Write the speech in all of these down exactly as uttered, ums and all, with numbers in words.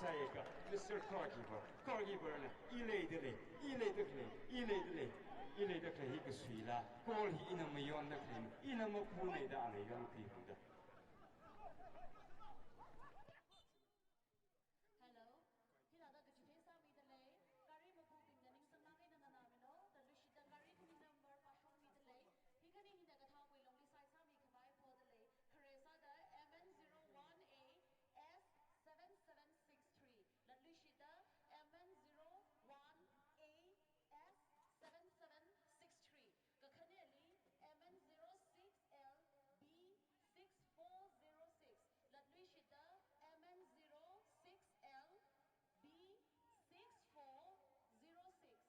Sāya ka, Mister Goalkeeper, goalkeeper na, i leidalei, i leidalei, i leidalei, i leidalei hi kasuila, goal hi ina mayondalei, ina mapunei da ana yonkhui hangda. Hello. Hithāda kachithei sāmidalei, gari mapubingna ningsanglāk eina nganāmilu, latluishitda gari khani number pāshokmidalei, hi khani hina kathāwui longli side sāmikhavai podalei, khare sāda M N zero one A S seven seven six three, latluishitda M N zero one A S seven seven six three. Kakhaneli M N zero six L B six four zero six. Latluishitda M N zero six L B six four zero six.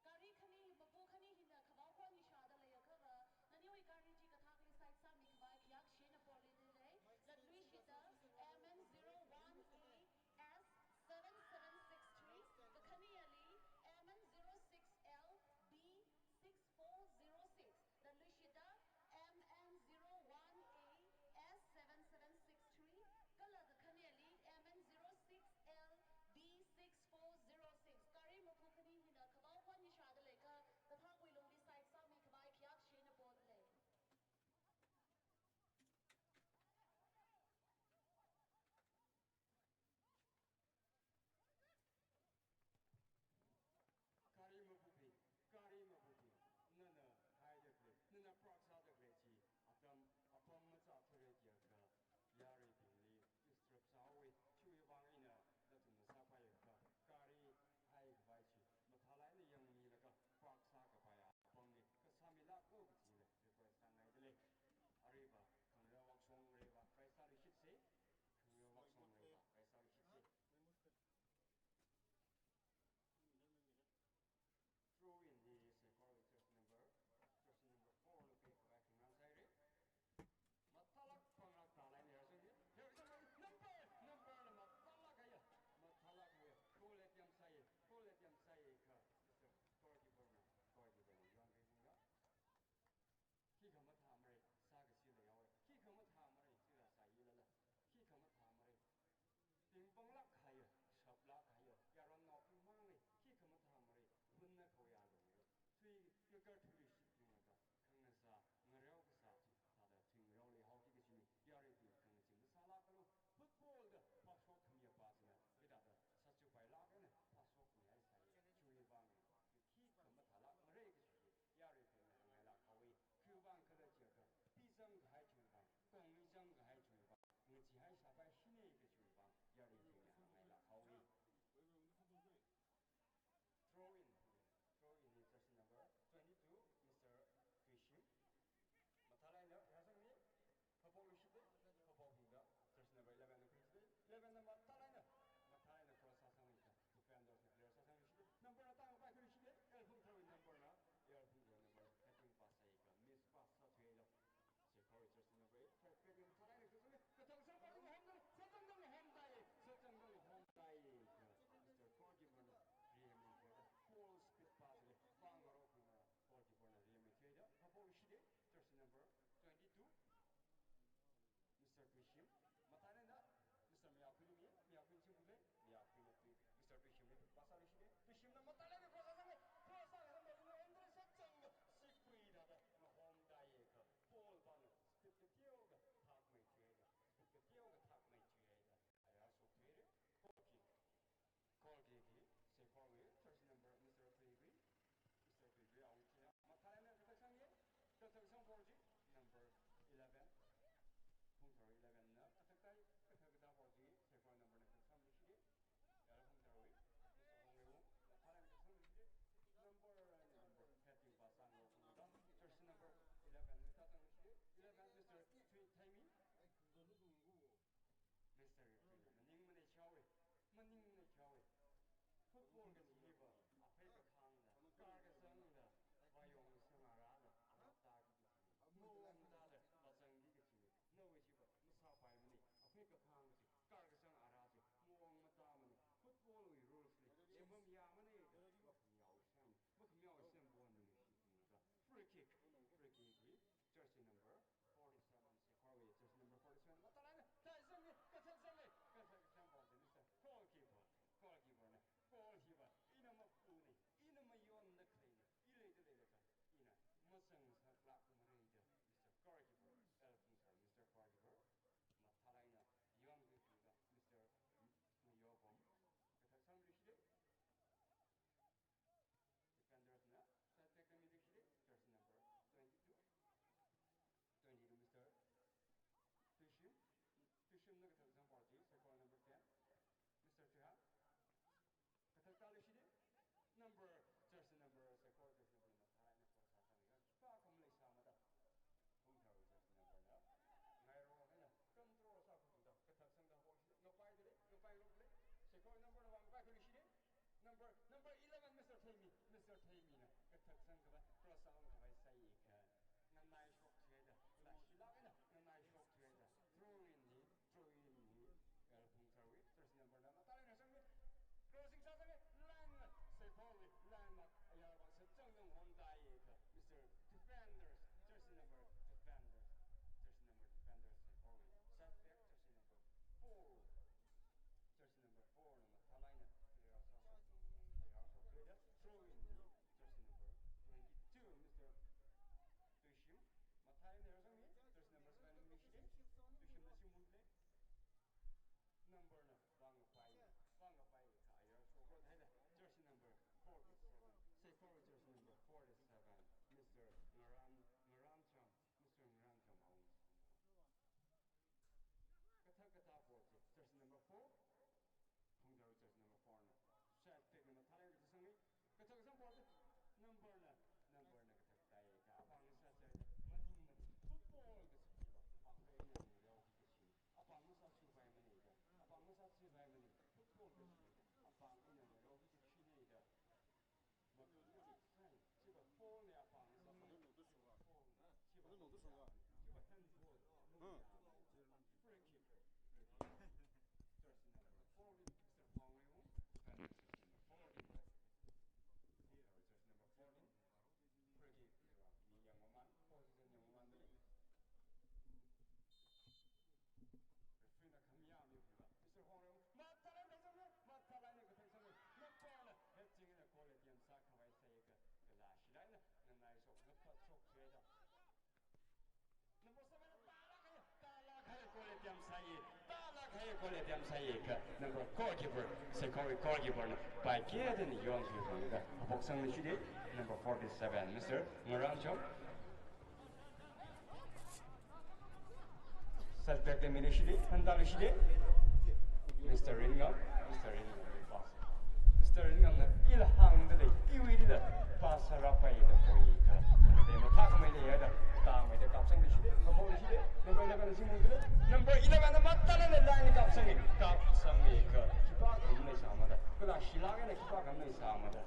Gari khani, mapu khani hina khavao khon hi shāda leiakha, naniwui gari chi kathākli side sāmikhavai khayākshi eina poleidalei. Latluishitda M N zero one A S seven seven six three, kakhaneli M N zero six L B six four zero six, latluishitda M N zero one A S seven seven six three, kala kakhaneli M N zero six L B six four zero six. Gari mapu khani hina khavao khon hi shāda leiakha, kathāwui longli side sāmikhavai khayākshi eina podalei. Gari mapubing, gari mapubing, nana haidalei, nana practice sādalei chi, atam, apam machāthura jiakha, yaruibingli disturb sāhaowa, chiwui vang eina, nathumna sāpaiakha, gari haikhavai chi, mathālāk eina yangmilaga, practice sākapai apamli, kasāmilāklu kajila, request sāngaidalei. Aruiva, khangareo Wakshong reva, try sāluishitsa, khangareo Wakshong reva, try sāluishitsa. Throw in hi Saikora jersey number, jersey number four li pekhavai khangareo sāhaira. Mathālāk panglāk tālāk eina rāzangmi. Here is number, number na mathālāk haiya, mathālāk haiya. Goal attempt sāya, goal attempt sāya kha, Mister Goalkeeper na, goalkeeper na, yonrei munga. Khikha mathāmara, sākashi leihaowa. Khikha mathāmara, sila sāyilala. Khikha mathāmara. Pingpanglāk haiya, shaplāk haiya. Yaron naobing mangna, khikha mathāmara. Hunna khao yalungra. Tui kakar thuili shitunglaga, khangasā, ngareo kasā chi, thāda tui ngareo leihao ki kachina, yaruibing khangachee masālākalu, football da phāshok khami apa china, hithāda sāchupailāk eina phāshokmi haisai, chiwui vang, khikha mathālākmara kachi, yaruibingna hāngngailāk haowa, khiwui vang khala jiakha, pi zangkahai chiwui vang, kongli zangkahai chiwui vang, ngacheehai sāpaishina kachiwui vang, yaruibingna hāngngailāk haowa. Throw in, throw in hi jersey number twenty-two, Mister Tuishim. Mathālāk eina rāzangmi, phāphokluishita, phāphokda, jersey number eleven na khuishita, eleven na mathālāk eina, mathālāk eina cross sāsangluishita, defender na clear sāsangluishita, number na tangpai khuishita, L Phungthar number na, L Phungthar number, heading pass sāakha, miss pass sāthuihailo. Saikora jersey number eight, perfect in thālāk eina khuisangmi, kathang sāpai mahomda, sāchangda mahomdai, sāchangda mahomdai, Mister Goalkeeper na, remi khuida, full speed pass li, pāng ngarok na, goalkeeper na remi khuida, phāphokluishita, jersey number twenty-two, Mister Tuishim, mathālāk eina, Mister Mayakhui mi, Mayakhui chimule, Mayakhui na tui, Mister Tuishim na pass sāluishita, Tuishim na mathālāk Number, number eleven, Mister Theimi. Mister Theimina kathak sangkhavai, cross out khavai sāi kha. Nganai shok thuida, la shilak eina, nganai shok thuida. Throw in ni, throw in ni. L Phungtharwui, jersey number na, mathālāk eina sangmi. Crossing sāsangmi, line mark, Seikhorwui, line mark. Ayar vang sāchang nung hon tai kha. Mister Defenders, jersey number, Defenders. Jersey number, Defenders, Seikhorwui. Setback, jersey number four. Jersey number four na mathālāk eina player sāshok nung, player sāshok thuida. Throw in ni, jersey number twenty-two, Mister Tuishim. Mathālāk eina sangmi, jersey number seven, Mister Tuishim na shimhun le. Number na vāngapai, vāngapai kha ayar shokra haida. Jersey number forty-seven. Seikhorwui jersey number forty-seven, Mister Ngaran, Ngarancham, Mister Ngarancham Aung. Kathak kathak ball chi, jersey number four. Phungtharwui jersey number four na. Setback na mathālāk eina kathak sangmi. Kathak kasang ball chi, number na, number na kathak tai kha. Apāng sāchai, maningmana. Football kachi chiva, apāng eina ngarao kachi. Apāng masāchipaimana da. Apāng masāchipaimana. Football kachi, apāng eina ngarao kachina da. Makhamei sai, chiva foul ne apāng sāpai. Foul ne, chiva, chiva handball. Free kick. Jersey number fourteen, Mister Pongreung. Jersey number fourteen. Jersey number fourteen. Free kick. Mi yangmaman, position yangmaman. Referee na khamiya mi pula. Mister Hong Rong, mathālāk eina sangmi, mathālāk eina kathak sangmi. Number four na, heading eina goal attempt sākhavai sāi kha, kala shilak eina, nganai shok, ngathat shok thuida. Number seven, tālāk eina, tālāk eina goal attempt sāi, tālāk eina goal attempt sāi kha. Number goalkeeper, Seikhorwui goalkeeper na, pai kida ni yong ki rong kha. Apok sangmi shide, number forty-seven, Mister Ngarancham. Setback da mili shide, handa li shide. Mister Ringam, Mister Ringam li pass. Mister Ringam na ila hāngda lei, iwui da pass sārapai da koi kha. De mathākhamei da ya da, tāmei da kapsang li shide, kapong li shide. Number eleven na shimhun da lei. Number eleven na mathālāk eina line li kapsang li, kapsang li kha. Khipākha maleisāmada. Kala shilak eina khipākha maleisāmada.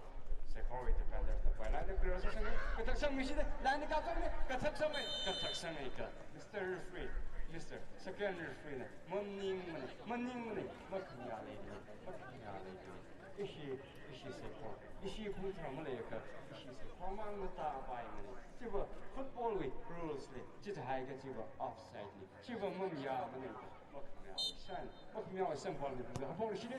Seikhorwui defenders na pai line li clear sāsang li, kathak sangmi shide, line li kapsang li, kathak sangmi, kathak sangmi kha. Mister Referee, Mister Second Referee na, maningmana, maningmana, makhamiya leimana, makhamiya leimana. Ishi, ishi Seikhor, ishi Phungthar maleiakha, ishi Seikhor mang matāpaimana. Chiva football wui rules li, chithāhai kha chiva offside li, chiva mamayāmana, makhamiya san, makhamiya san ball li, ball shide,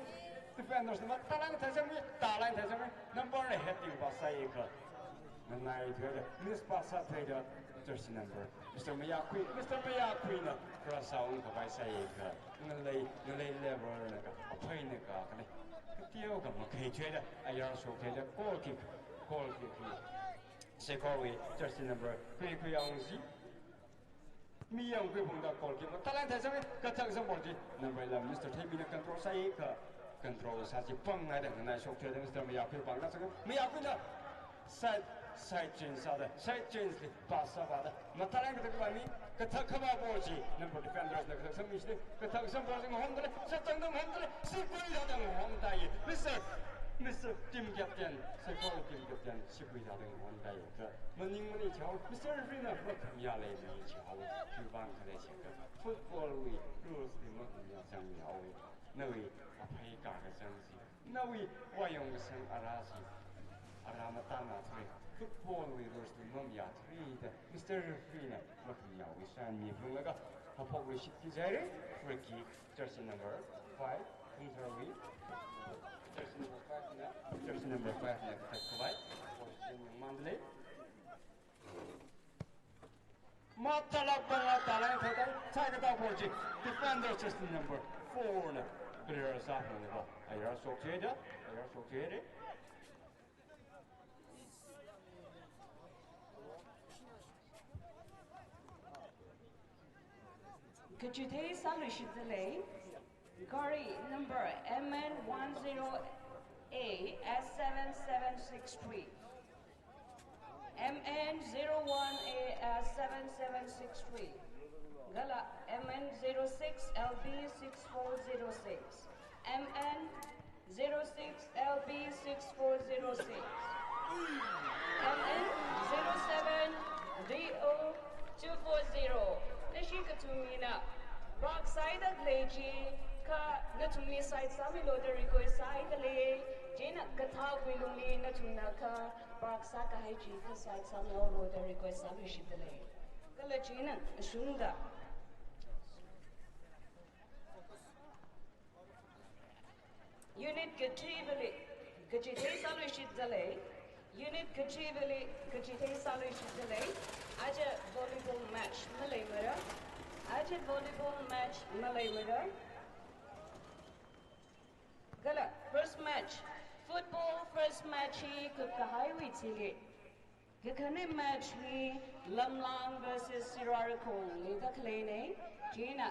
defenders na mathālāk eina thai sangmi, tālāk eina thai sangmi, number na heading pass sāi kha. Nganai thuida, miss pass sā thuida, jersey number. Mister Mayakhui, Mister Mayakhui na, cross out khavai sāi kha. Ngalei, ngalei level na kha, aphei na kha, kane. Kateo kha makhei thuida, ayar shok thuida, goal kick, goal kick. Seikhorwui, jersey number, Khuikhui Aungsi. Mi yangkhui phungda goal kick mathālāk eina thai sangmi, kathak sangmi ball chi. Number eleven, Mister Theimina control sāi kha. Control sā chi pāng ngaida nganai shok thuida Mister Mayakhui pāng na sākha. Mayakhui na side, side change sāda, side change li pass sāvāda. Mathālāk eina kathak khavai mi, kathak khavai ball chi. Number defenders na kathak sangmi shide, kathak sangmi ball chi ngahomda lei, sāchang da ngahomda lei, shikui thāda ngahomda ye. Mister, Mister Team Captain, Seikor Team Captain, shikui thāda ngahomda ye. Kha maningmana chao, Mister Referee na makhamiya leimana chao, khiwuivang khala jiakha football wui rules li makhamiya zangmihaowa. Nawui aphei kha kazang chi, nawui vāyong kasang ara chi, ara matāngathui, football wui rules li mamayāthuida, Mister Referee na makhamiya wui san mi phunglaga, haophok leishit ki jaire, free kick. Jersey number five, Phungtharwui. Jersey number five na, jersey number five na kathak khavai. Position yangmān da lei. Mathālāk eina tālāk eina thai, thai kathak ball chi. Defender, jersey number four na. Player sā phunglaga, ayar shok thuida, ayar shok thuida. Kachitheisāli shitda lei. Gari number M N one zero A S seven seven six three. M N zero one A S seven seven six three. Kala M N zero six L B six four zero six. M N zero six L B six four zero six. M N zero seven D O two four zero. Nashi kathum mina bark sāhaida khalei chi, kha nathumli side sāmilu da request sāhaida lei. Chieina kathāwui lungli nathumna kha bark sākahai chi kha side sāmilu da request sāluishitda lei. Kala chieina ashungda unit kathivali kachithei sāluishitda lei. Unit kathivali kachithei sāluishitda lei. Aja volleyball match maleimara. Aja volleyball match maleimara. Kala first match, football first match hi kupkahaiwui thili kakhane match hi Lamlang versus Sirarakhong leida khaleina. Chieina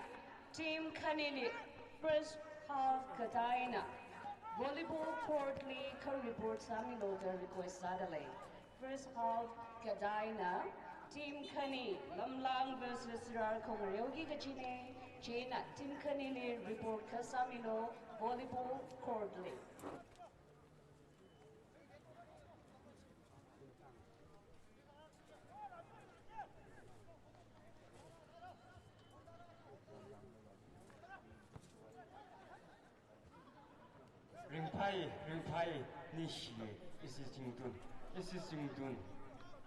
team khanili first half kadaina volleyball court li kha report sāmilu da request sāda lei. First half kadaina team khani Lamlang versus Sirarakhong areoki kachina. Chieina team khanili report kha sāmilu volleyball court li. Ringphai, ringphai, nishi, ishi zingtun, ishi zingtun,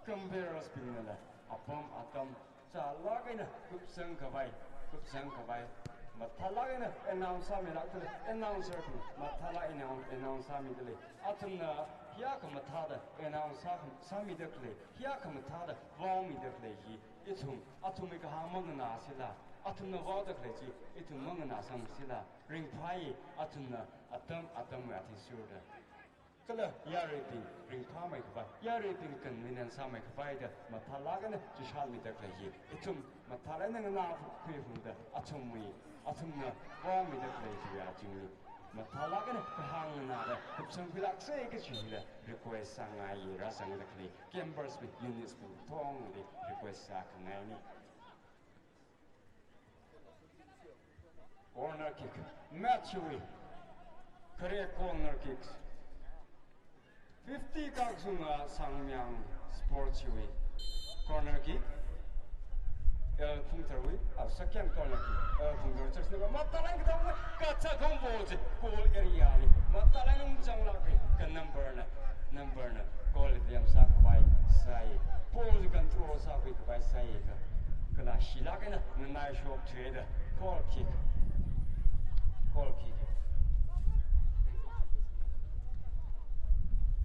conveyorsbingnala apam atam chālāk eina kupsang khavai, kupsang khavai mathālāk eina announce sāmilākda lei, announcerbing mathālāk eina announce sāmida lei. Athumna hiyākha mathāda announce sā, sāmida khalei, hiyākha mathāda vaomida khalei hi ithum, athumwui kahāng manganāsila, athumna vaoda khalei chi ithum manganāsangsila, ringphai, athumna atam atamwui athishurda. Kala yaruibing ringphāmei khavai, yaruibing convenience sāmei khavai da mathālāk eina chishanmida khalei hi ithum mathālāk eina nganākhuiphungda athumwui, athumna vaomida khalei chiwui azingli mathālāk eina kahāng nganāda kupsangkhuilāksa kachi hila request sāngai, rāzangda khalei campersbing, unitsbing katongali request sākhangaina. Corner kick. Match wui khare corner kick. Fifty kakzunga Sangmyang Sports wui corner kick. L Phungtharwui, ah, second corner kick. L Phungthar church number mathālāk eina katang kathā kong ball chi goal area li mathālāk eina ungzanglāka, kha number na, number na goal li lemsā khavai sāi. Ball control sākhui khavai sāi kha. Kala shilāk eina nganaishok thuida goal kick. Goal kick.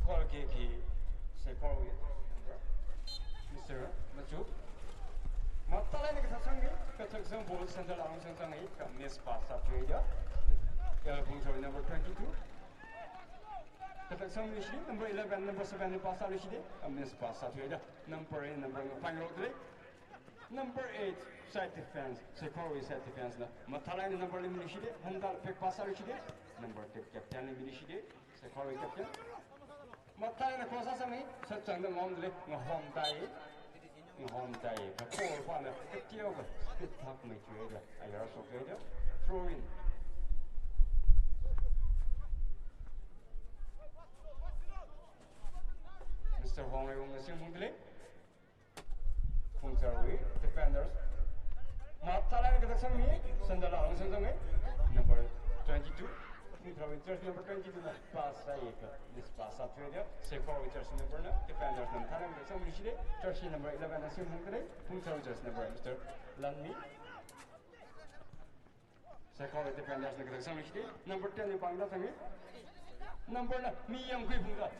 Goal kick hi Seikhorwui Mister Machu. Mathālāk eina kathaksangki, kathaksang ball center la ungsang sangki, kha miss pass sāthuida. L Phungthar number twenty-two. Kathaksang miss hi, number eleven, number seven li pass sāluishitda, kha miss pass sāthuida. Number eight, number five road lei. Number eight, side defense. Seikhorwui side defense na mathālāk eina number li miluishitda, handa back pass sāluishitda. Number eight captain li miluishitda. Seikhorwui captain. Mathālāk eina cross sāsangki, sāchangda ngahomda lei, ngahomdai, ngahomdai, kha goal pana kateokha speed thakmei thuida, ayar shokhuida, throw in. Mister Hongreiwungna semphungda lei. Phungtharwui defenders mathālāk eina kathaksangmi, sandala ungsang sangmi, number twenty-two. Phungtharwui jersey number twenty-two na pass sāi kha miss pass sāthuida. Seikhorwui jersey number na, defenders na mathālāk eina kathaksangmi shida, jersey number eleven na semphungda lei. Phungtharwui jersey number Mister Lanmi. Seikhorwui defenders na kathaksangmi shida. Number ten li pāngda sangmi. Number na mi yangkhui phungda.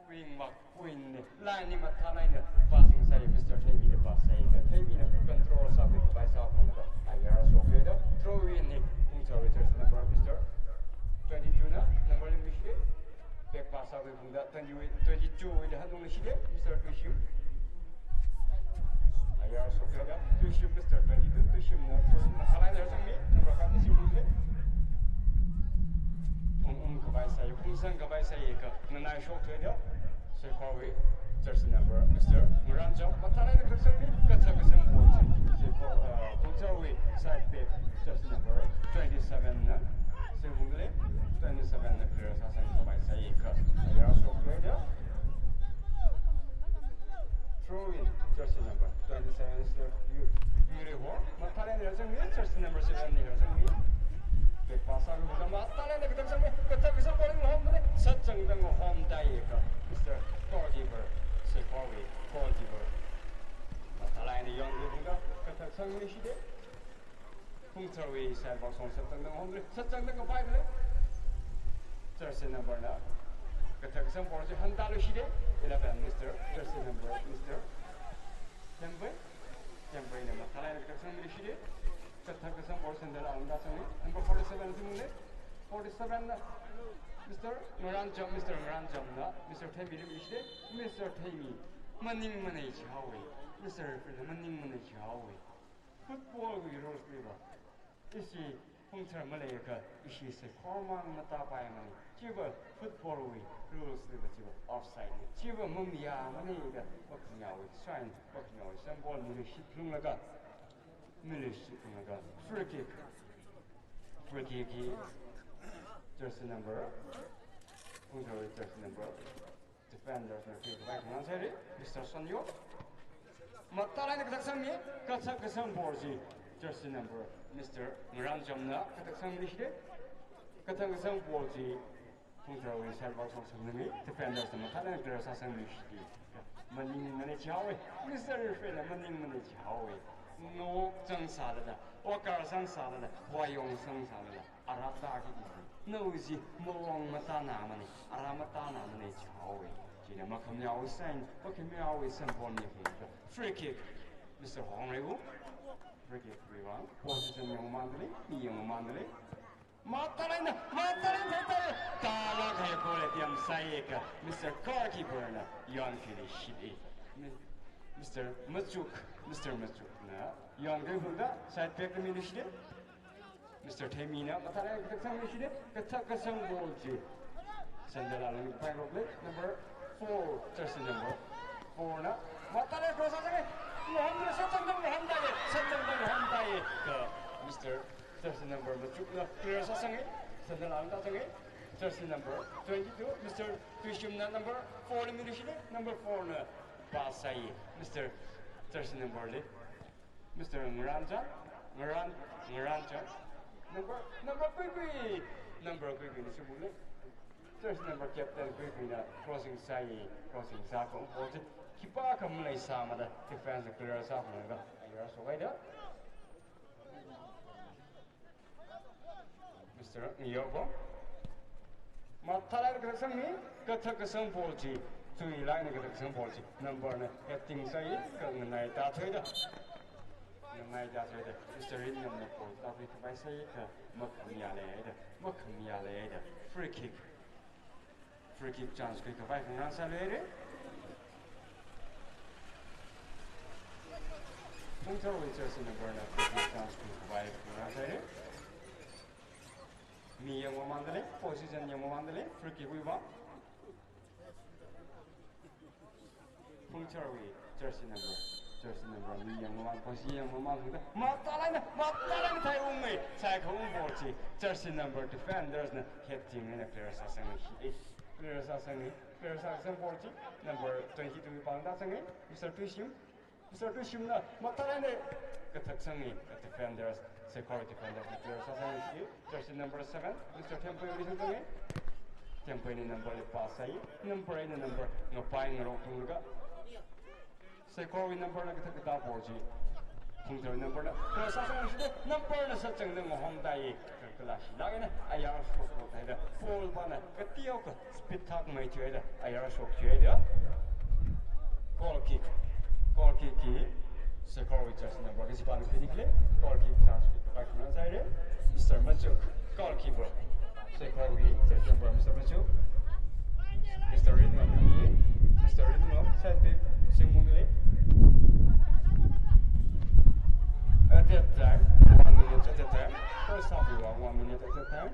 Wing mak, wing ni. Line ni mathālāk eina passing sāi, Mister Theimi da pass sāi. Theimi na control sākhui khavai sāphungda, ayar shokhuida. Throw in ni. Phungtharwui jersey number Mister twenty-two na, number li mishida. Back pass sākhui phungda, twenty-two wui da hanung lishida, Mister Tuishim. Ayar shokhuida, Tuishim, Mister twenty-two, Tuishim na, mathālāk eina sangmi, number five na semphungda lei. Phung um khavai sāi, phungsang khavai sāi kha, nganai shokhuida, Seikhorwui jersey number, Mister Ngaranjam, mathālāk eina kathaksangmi, kathak kasang ball chi, Seikhor, uh, Phungtharwui side back, jersey number twenty-seven na, Twenty-seven na clear sāsangkhavai sāikha. Ayar shokhaida. Throw in, jersey number twenty-seven, Mister Yu-, Yuri Ho. Mathālāk eina rāzangmi, jersey number seven li rāzangmi. Back pass sākahai, mathālāk eina kathak sangmi, kathak kasang ball ngahomda lei, sāchangda ngahomda ikha. Mister Goalkeeper, Seikhorwui goalkeeper. Mathālāk eina yonda, kathak sangmi shide. Phungtharwui side back song sāchangda ngahomda lei, sāchangda ngavaida lei. Jersey number na kathak kasang ball chi hāngda lei shide. Eleven, Mister, jersey number, Mister Thembei. Thembei na mathālāk eina kathak sangmi shide. Kathak kasang ball sandal alungda sangmi. Number forty-seven singmung lei. Forty-seven na Mister Ngaranjam, Mister Ngaranjam na Mister Thembei rimli shide. Mister Thembei maningmana jihaowe. Mister Referee na maningmana jihaowe. Football wui rules liva, ishi phungthar maleiakha, ishi Seikhor mang matāpaimana. Chiva football wui rules liva, chiva offside na. Chiva mamayāmana da, makhamayāwui sign, makhamayāwui symbol, milu shitlunglaga, milu shitlunglaga. Free kick. Free kick hi jersey number, phungtharwui jersey number, defenders na free kick khavai khangarān sāhaire, Mister Sonyo. Mathālāk eina kathak sangmi, kathak kasang ball chi jersey number Mister Ngaranjam na kathak sangmi shide. Kathak kasang ball chi phungtharwui side back song sāsangmi, defenders na mathālāk eina clear sāsangmi shide. Maningmana jihaowe, Mister Referee na maningmana jihaowe. Ngawok zangsālala, okar zangsālala, wayong zangsālala, ara tāki di. Nawui chi mawong matānāmana, ara matānāmana jihaowe. China makhamayāwui sign, makhamayāwui symbol ni hi. Free kick, Mister Hongreiwung. Free kick, rebound. Position yangmamanda lei, mi yangmamanda lei. Mathālāk eina, mathālāk eina theitai. Tālāk kahai goal attempt sāikha, Mister Goalkeeper na yonkhili shide. Mi-, Mister Machuk, Mister Machuk na yonkahai phungda side back na milu shide. Mister Thembei na mathālāk eina kathak sangmi shide, kathak kasang ball chi sandal alungli pairok lei, number four, jersey number four na mathālāk eina cross sāsange, ngahomda, sāchangda ngahomda ye, sāchangda ngahomda ye, kha Mister jersey number Machuk na clear sāsange, sandal alungda sange, jersey number twenty-two, Mister Tuishim na number four li milu shide, number four na pass sāi, Mister jersey number li. Mister Ngaranjan, Ngaran, Ngaranjan. Number, number Kuikui, number Kuikui na singmung lei. Jersey number captain Kuikui na crossing sāi, crossing sākahai ball chi khipākha maleisāmada, defense clear sākahai, ayar shokhaida. Mister Ngayokbong. Mathālāk eina kathak sangmi, kathak kasang ball chi, chuilāk eina kathak kasang ball chi, number na heading sāi, kha nganai tāthuida. Nganai tāthuida. Mister Ringnam na ball tāthui khavai sāikha, makhamayā leida, makhamayā leida. Free kick. Free kick chance khuikhavai khangarān sāhaire. Phungtharwui jersey number na free kick chance khuikhavai khangarān sāhaire. Mi yangmamanda lei, position yangmamanda lei, free kick wui vang. Phungtharwui jersey number, jersey number mi yangmamanda, position yangmamanda. Mathālāk eina, mathālāk eina theiunge, saikhaung ball chi, jersey number defenders na heading eina clear sāsange. Clear sāsange, clear sāsang ball chi, number twenty-two pāngda sange, Mister Tuishim. Mister Tuishim na mathālāk eina kathak sange, defenders, Seikhor defenders na clear sāsange. Jersey number seven, Mister Thempui li sāsange. Thempui na number li pass sāi, number eight na number ngapai ngarok tunglaga. Seikhorwui number na kathak kathā ball chi Phungtharwui number na cross sāsange shide, number na sāchangda ngahomda ye, kala shilāk eina ayar shokhaida, ball pana kateokha speed thakmei thuida, ayar shokthuida. Goal kick. Goal kick hi Seikhorwui jersey number kazipāna khuinikle. Goal kick chance khuikhavai khangarān sāhaire. Mister Machuk, goalkeeper. Seikhorwui jersey number Mister Machuk. Mister Ringnam, Mister Ringnam, side pick, singmung lei. At that time, one minute at that time. First half, we were one minute at that time.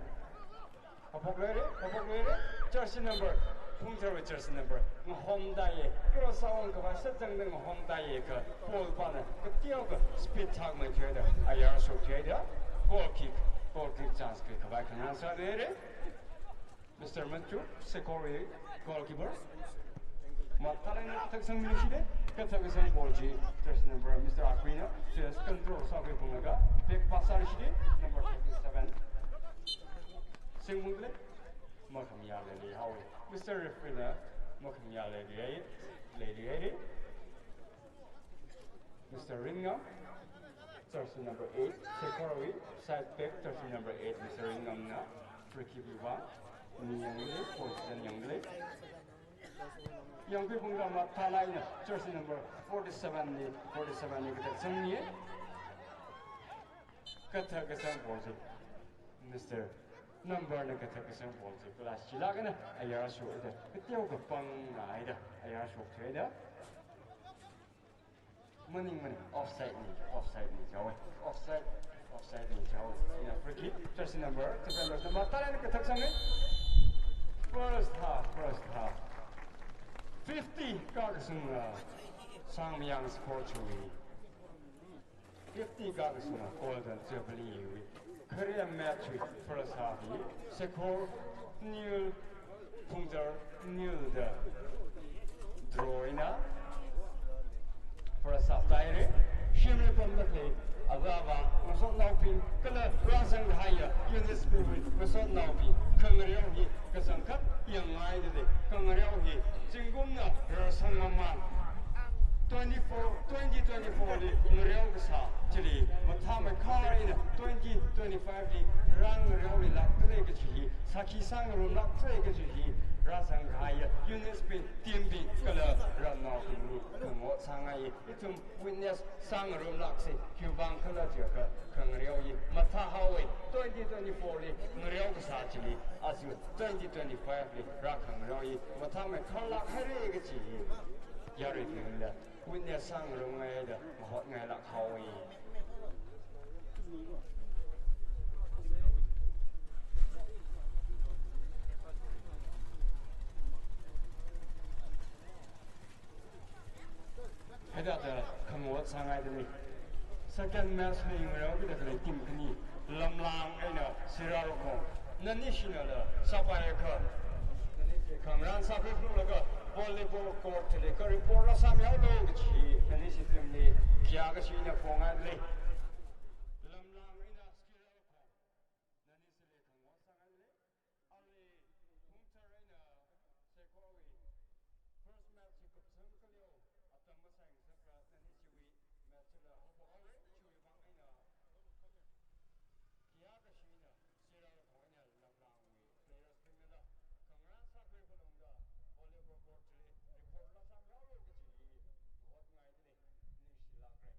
Haophok leire, haophok leire, jersey number, Phungtharwui jersey number ngahomda ye, cross sāung khavai sāchangda ngahomda ye kha, ball pana kateokha speed thakmei thuida, ayar shokthuida, goal kick, goal kick Chance khuikhavai khangarān sāda leira. Mister Manchu, Sekhorwui goalkeeper. Mathālāk eina kathak sangmishida, kathak kasang ball chi jersey number Mister Akwina, just control sākhuiphunglaga, back pass sāluishida, number forty-seven. Singphungli, makhamayā leihaowa. Mister Referee na, makhamayā leihai, leihai. Mister Ringam, jersey number eight, Sekhorwui side back, jersey number eight, Mister Ringamna, free kick va, mi yangli, position yangli. Yangkhuiphungda mathālāk eina, jersey number forty-seven li, forty-seven li kathak sangmi. Kathak kasang ball chi, Mister Number na kathak kasang ball chi, plus chilāk eina, ayar shokda, kateo kapangna haida, ayar shoktheida. Maning maning, offside ni, offside ni jihaowa. Offside, offside ni jihaowa. Ina free kick, jersey number, defenders number, talent kathak sangmi. First half, first half. Fifty kakasung, uh, Sangmayang Sports wui. Fifty kakasung, Golden Jubilee wui. Korean match wui first half hi, Sekhor nil, Phungchar nil da draw eina first half tāhaira. Shimli pamda khalei avāva, ngasotnaobing kala rāzanghaiya unit spirit wui ngasotnaobing khangareo hi kachangkhat yangngaida lei. Khangareo hi zingkumna rarsang mamān. Twenty-four, twenty twenty-four li ngareo kasā chili mathāmeikhar eina twenty twenty-five li rāngareolāk dalei kaji hi, sākhi sāngarumlāk dalei kaji hi, rāzanghaiya unit bing, team bing kala ramnaobingli khangot sāngai. Ithum witness sāngarumlāksa, khiwuivang khala jiakha khangareo hi mathāhaowa. Twenty twenty-four li ngareo kasā chili, aja twenty twenty-five li rākhangareo hi mathāmeikharlāk haira kaji hi yaruibingla witness sāngarumngaida mahotngailāk haowa. Hithāda khangot sāngaida lei. Second match li ngareokida khalei team khani, Lamlang eina Sirarakhong. Nanishinala sāpaiakha, nanishi khangarān sākhuiphunglaga volleyball court chili kha report rāsāmihaolu kaji, nanishi team li khayākashi eina phongngaida lei. Lamlang eina Sirarakhong, nanishili khangot sāngaida lei. Ali Phungchar eina Sekhorwui first match hi kupsang khaleo atam masāngasakra, nanishiwui match chila haophok haora, chiwuivang eina khayākashi eina Sirarakhong eina Lamlangwui players bingna khangarān sākhui phalungda volleyball court chili report rāsāmihaolu kaji hi mahotngaida lei. Ningshilākra.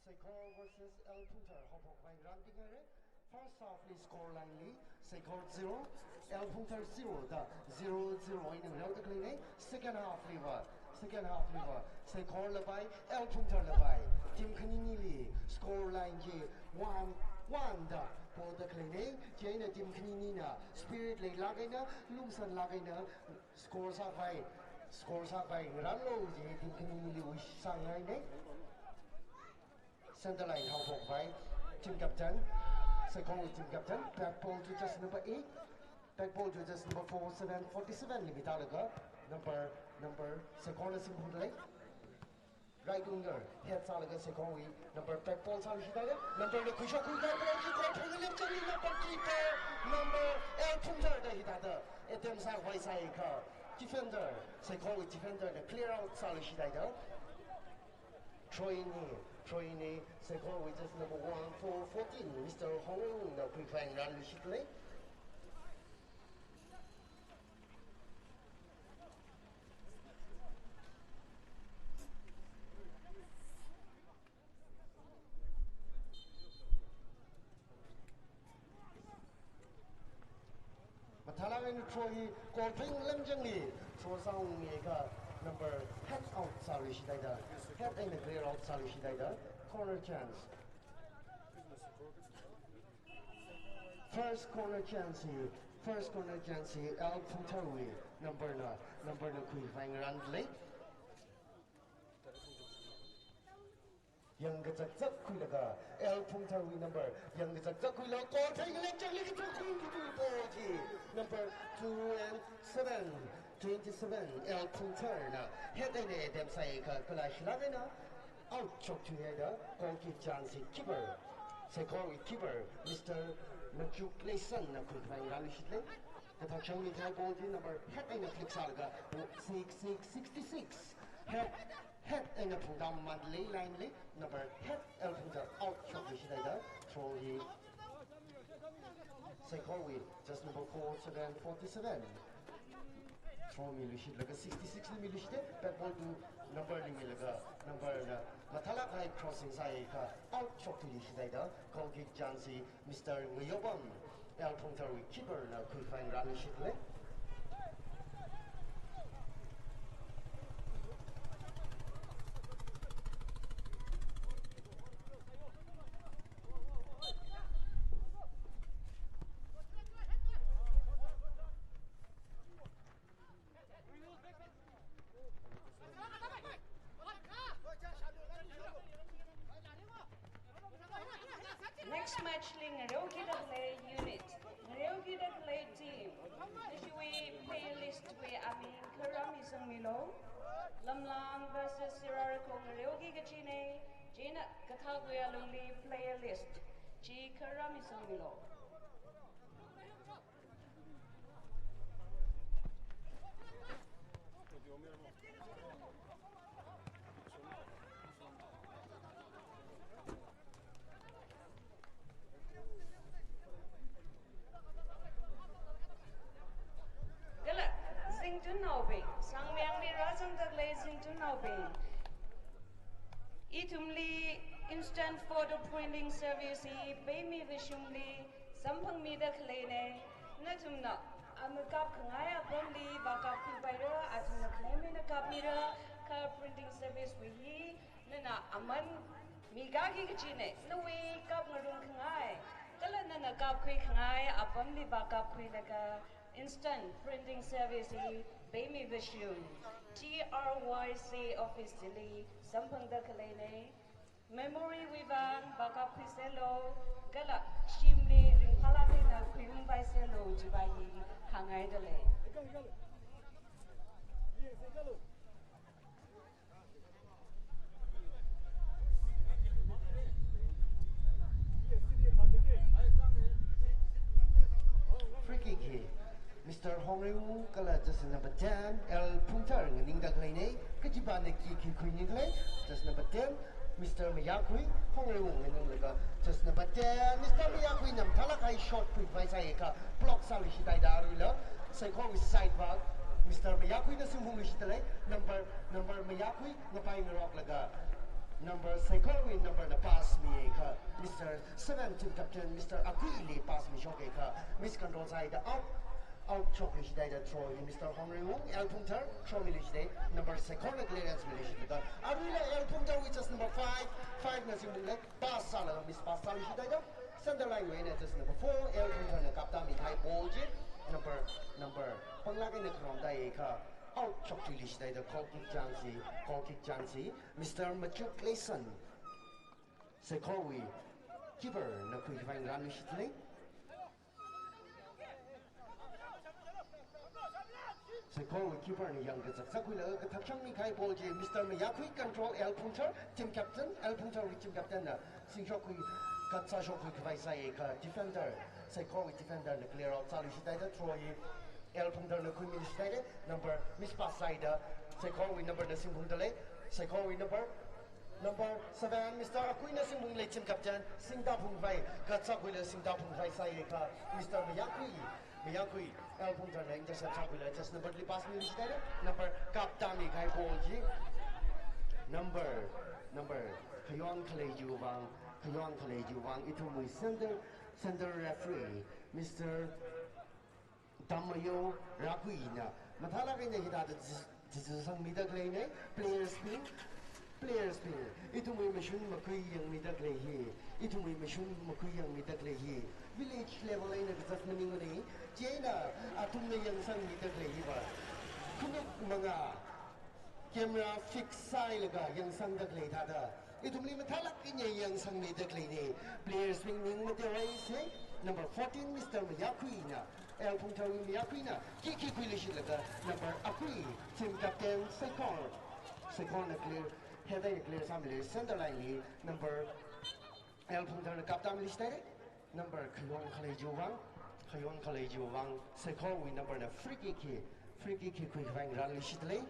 Seikhor versus L Phungthar haophok khavai ngarān pinghaira. First half li score line li, Seikhor zero, L Phungthar zero da zero zero eina ngareoda khaleinei. Second half liva, second half liva, Seikhor lapai, L Phungthar lapai, team khaninili score line chi one one da poda khaleinei. Chieina team khaninina spirit leilāk eina, lungsanlāk eina score sākhavai, score sākhavai ngarānlu ji team khaninili wish sāngainei. Center line haophok khavai team captain, Seikhorwui team captain, back ball to just number eight, back ball to just number four seven, forty-seven li mitālaga, number, number, Seikhorna simphungda lei. Right winger, head sālaga Seikhorwui number back ball sāluishithaida, number na khuishok khuikahai ball chi goal phungli lemchangli number keeper, number L Phungthar da hithāda attempt sākhavai sāikha, defender, Seikhorwui defender na clear out sāluishithaida. Throw in, throw in, Seikhorwui just number one four fourteen, Mister Hongwungna khuikhavai ngarānluishitda lei. Mathālāk eina throw hi goal phungli lemchangli throw sāungmiakha number head out sāluishithaida, head eina clear out sāluishithaida, corner chance. First corner chance hi, first corner chance hi L Phungtharwui number na, number na khuikhavai ngarānda lei. Yangkachakchak khuilaga, L Phungtharwui number yangkachakchak khuilaga, goal phungli lemchangli kathukhui kathukhui ball chi number two and seven, twenty-seven, L Phungtharna head eina attempt sāikha kala shilāk eina out shokthuihaida, goal kick chance hi keeper, Seikhorwui keeper Mister Machuk Leisanna khuikhavai ngarānluishitda lei. Kathakshang mikahai ball chi number head eina flick sālaga six six, sixty-six. Head, head eina phungda mamānda lei, line li number head L Phungthar out shokluishithaida, throw hi Seikhorwui just number four seven, forty-seven. Throw miluishitlaga sixty-six li miluishitda, back ball to number li milaga, number na mathālāk eina crossing sāikha out shokthuiluishithaida, goal kick chance hi Mister Ngayopam, L Phungtharwui keeper na khuikhavai ngarānluishitda lei. Next match li ngareokida khalei unit, ngareokida khalei team, nashiwui player list wui aming kharā misangmilu. Lamlang versus Sirarakhong ngareoki kajinei, chieina kathākwui alungli player list chi kharā misangmilu. Kala, Zingtunnaobing, Sangmyangli rāzangda khalei Zingtunnaobing, ithumli instant photo printing service hi peimi vashungli samphangmida khaleinei. Nathumna ama kapkhangai apamli vākapkhuipaira, athumna claim eina kapmira, kha printing service wui hi nana aman mikaki kajinei, nawui kapngarumkhangai kala nana kapkhuikhangai apamli vākapkhuilaga, instant printing service hi peimi vashung T R Y C office chili samphangda khaleinei. Memory wui vang vākapkhuiselu, kala shimli ringphālāk eina khuiungpaiselu chiva hi hāngngaida lei. Free kick hi Mister Hongriwung kala jersey number ten, L Phungthar nganingda khaleinei, kajipana kick hi khuining khalei, jersey number ten, Mister Mayakhui, Hongriwung nganinglaga, jersey number ten, Mister Mayakhuina mathālāk eina shot khuikhavai sāikha, block sāluishithaida aruila, Seikhorwui side vak, Mister Mayakhuina simphungluishitda lei, number, number Mayakhui ngapai ngaroklaga, number Seikhorwui number na pass Mister Seven, team captain Mister Akuili pass mishoka kha, miscontrol sāhaida out, out shokluishithaida throw hi Mister Hongreiwung, L Phungthar, throw miluishithei, number Saikorna clearance miluishitlaga, aruila L Phungtharwui just number five, five na singphunglei, pass sālaga miss pass sāluishithaida, center line wui eina just number four, L Phungtharna kaptāmi kahai ball chi, number, number, panglāk eina kharomda kha, out shokluishithaida goal kick chance hi, goal kick chance hi, Mister Machuk Leison, Saikorwui keeperna khuikhavai ngarānluishithalei. Saikorwui keeperna yangkazak zakkhuilaga kathak shangmi kahai ball chi Mister Mayakhui control L Phungthar, team captain, L Phungtharwui team captainna singshok khui, katsā shokkhui khavai sāya kha defender, Saikorwui defenderna clear out sāluishithaida throw hi L Phungtharna khuimiluishithaida, number miss pass sāhaida, Saikorwui numberna singphungdalei, Saikorwui number, number seven, Mister Akuina singphunglei, team captain, singda phungkhavai, katsā khuilaga singda phungkhavai sāya kha, Mister Mayakhui, Mayakhui, L Phungtharna intercept sākhuilaga just number li pass miluishithaida, number kaptāmi kahai ball chi, number, number, khayon khalei chiwui vang, khayon khalei chiwui vang, ithumwui center, center referee, Mister Damayo Rakuina, mathālāk eina hithāda dzi-, dzi-, dzi-, sangmida khaleina, players bing, players bing, ithumwui mashun makui yangmida khalei hi, ithumwui mashun makui yangmida khalei hi, village level eina kazat maningmana, chieina athumna yangsangmida khalei hiva, khanuk manga, camera fix sāhailaga yangsangda khalei thāda, ithumli mathālāk eina yangsangmida khaleina, players bing ning mateohaisa, number fourteen, Mister Mayakhuina, L Phungtharwui Mayakhuina, kick hi khuiluishitlaga, number Akhui, team captain, Saikor, Saikorna clear, header clear sāmilei, center line li, number L Phungtharna kaptāmiluishithaida, number khayon khalei chiwui vang, khayon khalei chiwui vang, Saikorwui numberna free kick hi, free kick hi khuikhavai ngarānluishithalei.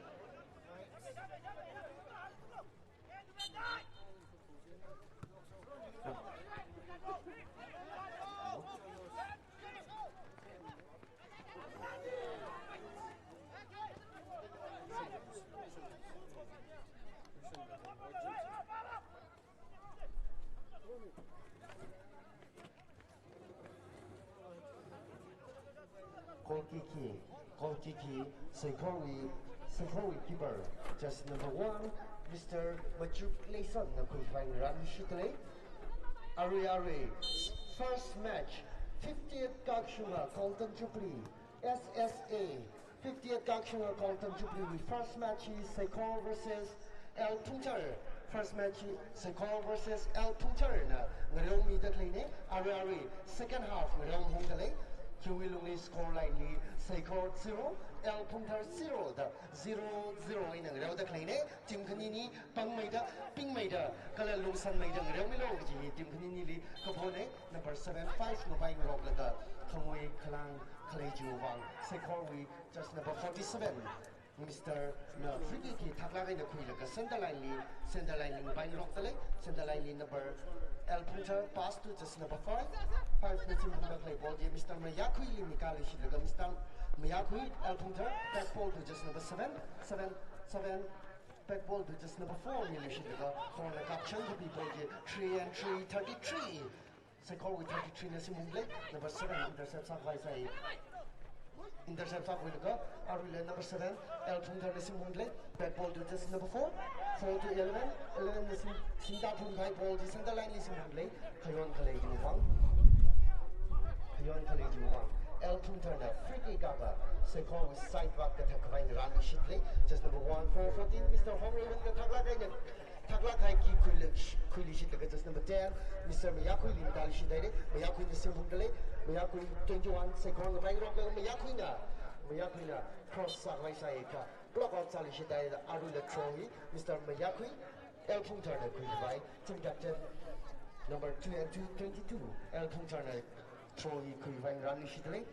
Goal kick hi, goal kick hi, Saikorwui, Saikorwui keeper, just number one, Mister Machuk Leisonna khuikhavai ngarānluishithalei. Arui arui, first match, fiftieth Kakshunga Golden Jubilee, S S A, fiftieth Kakshunga Golden Jubilee wui first match hi Saikor versus L Phungthar. First match hi Saikor versus L Phungtharna ngareomida khaleina, arui arui second half ngareo hungdalei. Chiwui lungli score line li Saikor zero, L Phungthar zero da zero zero eina ngareoda khaleina. Team khanini pangmeida, pingmeida, kala lungsanmeida ngareomilu kaji hi team khaninili kaphona. Number seven five ngapaingaroklaga khangui khalang khalei chiwui vang Saikorwui just number forty-seven, Mister na free kick hi thaklāk eina khuilaga center line li, center line li ngapaingarokdalei, center line li number L Phungthar pass to just number five, five na singphungda khalei ball chi Mister Mayakhuili mikāluishitlaga Mister Mayakhui, L Phungthar, back ball to just number seven, seven, seven, back ball to just number four miluishitlaga four na kapchang kapi ball chi three and three, thirty-three. Saikorwui thirty-three na singphungdalei, number seven intercept sākhavai sāi. Intercept sākhuilaga, aruila number seven, L Phungtharna singphungdalei, back ball to just number four, four to eleven, eleven na sing, singda phungkahai ball chi center line li singphungdalei, khayon khalei chiwui vang. Khayon khalei chiwui vang. L Phungtharna free kick akha, Saikorwui side back kathak khavai ngarānluishithalei, just number one, four, fourteen, Mister Hongreiwungna thaklāk eina thaklāk kahai kick khuilu, khuiluishitlaga just number ten, Mister Mayakhuili mikāluishithaida, Mayakhuina singphungdalei, Mayakhui twenty-one, Saikor ngapaingarok, Mayakhuina, Mayakhuina cross sākhavai sāi kha, block out sāluishithaida, aruila throw hi, Mister Mayakhui, L Phungtharna khuikhavai, team captain, number two and two, twenty-two, L Phungtharna throw hi khuikhavai ngarānluishithalei.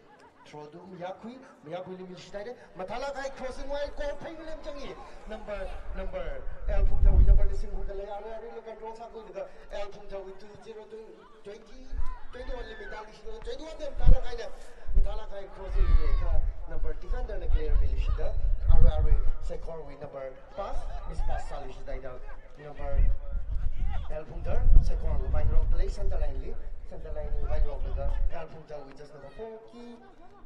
Throw to Mayakhui, Mayakhuili miluishithaida, mathālāk kahai crossing wui goal phei ngalem chang hi. Number, number, L Phungtharwui number na singphungdalei, arui aruila control sākhuilaga, L Phungtharwui two zero two, twenty, twenty-one li mikāluishitlaga, twenty-one na mathālāk kahai, mathālāk kahai crossing hi kha, number defender na clear miluishitda, arui arui Saikorwui number pass, miss pass sāluishithaida, number L Phungthar, Saikorna paingarokdalei center line li, center line li paingaroklaga, L Phungthar with just number four, kick,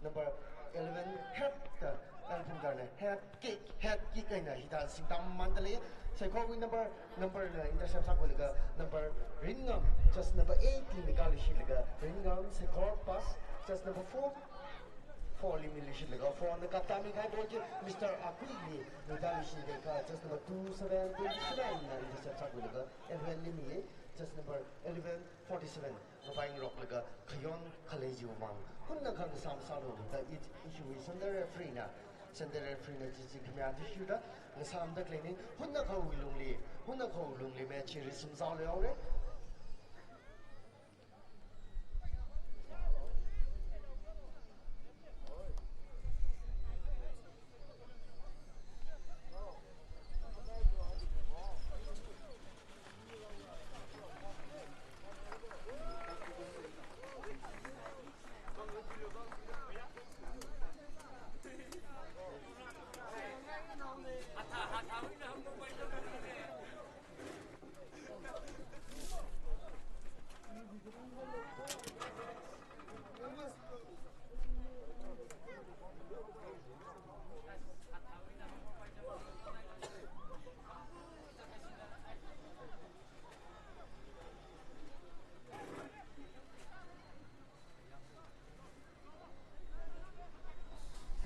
number eleven, head, L Phungtharna head, kick, head kick eina hithāda singtā mandalei. Saikorwui number, number na intercept sākhuilaga number Ringam, just number eight li mikāluishitlaga Ringam, Saikor pass, just number four, four li miluishitlaga four na kaptāmikahai ball chi Mister Aguili mitāluishitlaga just number two seven, twenty-seven na intercept sākhuilaga eleven li mi, just number eleven, forty-seven. Ngapaingaroklaga khayon khalei chiwui vang hunakha ngasām sālu da it issue center referee na, center referee na chichi khami athishurda ngasāmda khaleina. Hunakhawui lungli, hunakhawui lungli match hi resume sāluihaora.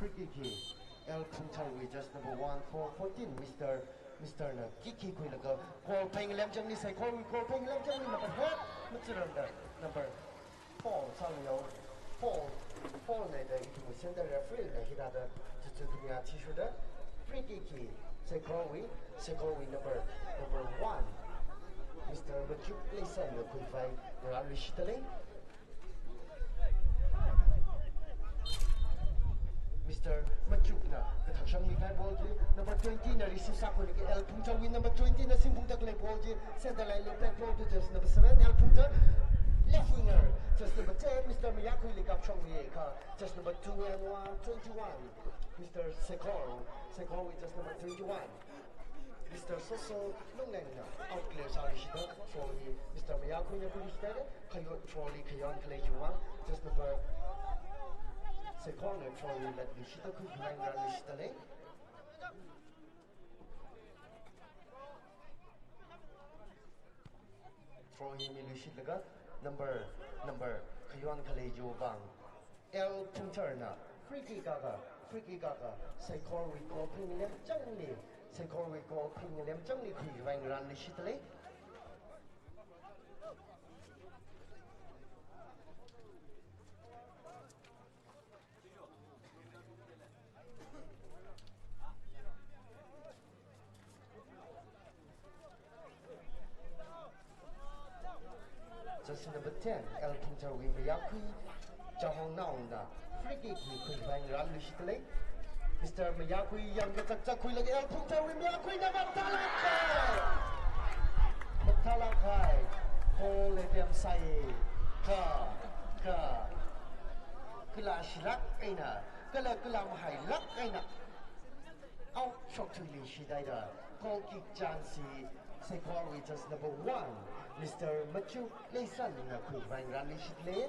Free kick hi L Phungtharwui just number one four fourteen, Mister, Mister na kick hi khuilaga goal phāngalemchangli, Saikorwui goal phāngalemchangli number head machiramda number four sāluihaora. Four, four na da ithumwui center referee na hithāda chichi khami athishurda free kick hi Saikorwui, Saikorwui number, number one, Mister Machuk Leisanna khuikhavai ngarānluishitdalei. Mister Machukna kathakshangmikahai ball chi number twenty na receive sākhuilaga L Phungtharwui number twenty na singphungda khalei ball chi center line li back ball to just number seven, L Phungthar, left winger, just number ten, Mister Mayakhuili kapshongmiakha just number two and one, twenty-one, Mister Saikor, Saikorwui just number twenty-one, Mister Soso Lunglengna out clear sāluishitda, throw hi Mister Mayakhuina khuiluishitdalei, khayon, throw li khayon khalei chiwui vang, just number, Saikorna throw hi latluishitda khuikhavai ngarānluishitdalei. Throw hi miluishitlaga number, number khayon khalei chiwui vang L Phungtharna free kick akha, free kick akha Saikorwui goal phāngalemchangli, Saikorwui goal phāngalemchangli khuikhavai ngarānluishitdalei. Jersey number ten, L Phungtharwui Mayakhui Chahongnaona free kick hi khuikhavai ngarānluishitdalei. Mister Mayakhui yangkachak chak khuilaga L Phungtharwui Mayakhuina mathālāk kahai, mathālāk kahai goal attempt sāi. Kha, kha, kala shilāk eina, kala kala mahailāk eina out shokthuiluishithaida goal kick chance hi Saikorwui jersey number one, Mister Machu Leisanna khuikhavai ngarānluishitdalei.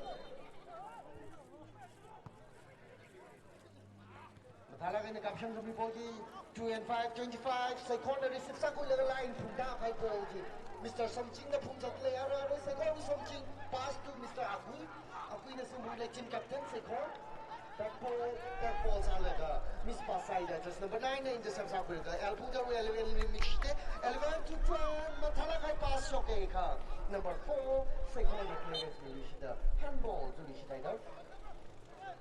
Mathālāk eina kapshang khami ball chi, two and five, twenty-five, Saikorna receive sākhuilaga line phungda kahai ball chi Mister Somchingna phungzatlei, ara, ara, Saikorwui Somching, pass to Mister Akui. Akuina singphungda, team captain Saikor. Back ball, back ball sālaga miss pass sāhaida jersey number nine na intercept sākhuilaga L Phungtharwui eleven li mikshite, eleven to twelve, mathālāk kahai pass shokakha number four Saikorna clearance miluishitda handball zuluishithaida.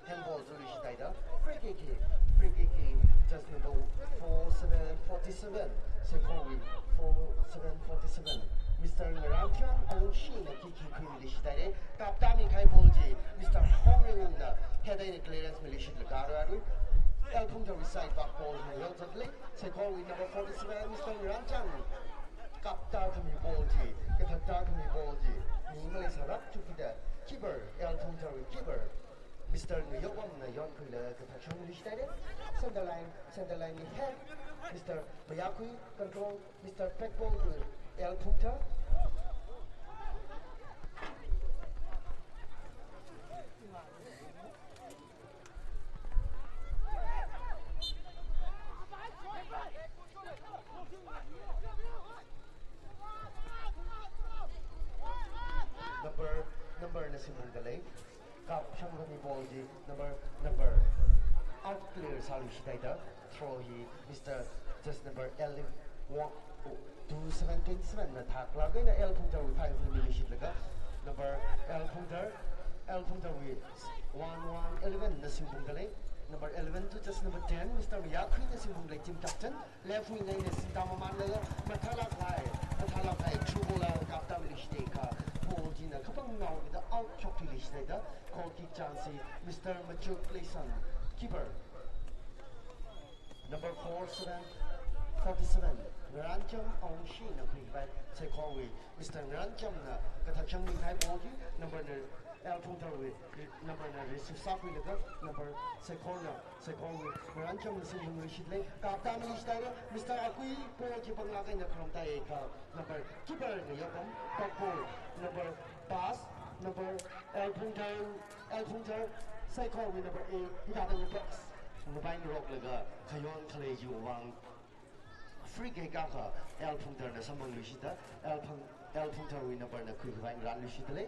Handball zuluishithaida. Free kick hi, free kick hi jersey number four seven forty-seven, Saikorwui four seven forty-seven, Mister Ngarangchang Arungshina kick hi khuimiluishithaida. Kaptāmi kahai ball chi Mister Hongriungna head eina clearance miluishitlaga arui arui L Phungtharwui side back ball hi yangzatlei. Saikorwui number forty-seven, Mister Ngarangchang kaptā khami ball chi, kathakta khami ball chi mi maleisālāk chukida keeper, L Phungtharwui keeper Mister Ngayokvamna yonkhuilaga kathakshang miluishithaida. Center line, center line li head, Mister Mayakhui control, Mister Pekbol to L Phungthar. Number na simphungda lei. Kap shangkhani ball chi number, number out clear sāluishithaida throw hi Mister Just number L one, two seven twenty-seven na thaklāk eina L Phungtharwui five li miluishitlaga number L Phungthar, L Phungtharwui one one eleven na simphungda lei. Number eleven to Just number ten, Mister Mayakhui na simphungda lei, team captain. Left wing eina singtā mamānlaga mathālāk kahai, mathālāk kahai through ball la kaptā miluishithaikha ball china kapangnaowuida out shokthuiluishithaida goal kick chance hi Mister Machuk Leisang, keeper. Number four seven, forty-seven, Ngarancham Awungshina khuikhavai saikorwui Mister Ngarancham na kathakshang mikahai ball hi number na L Phungtharwui number na receive sākhuilaga number saikorna, saikorwui Ngarancham na simphungluishit lei. Kaptā miluishithaira, Mister Akui ball chi panglāk eina kharomtāhaiakha number keeper na yopam, back ball, number pass, number L Phungthar, L Phungthar saikorwui number eight, hithāda box mavai ngaroklaga khayon khalei chiwui vang free kick akha L Phungtharna samphangluishithaida, L Phung-, L Phungtharwui number na khuikhavai ngarānluishitda lei.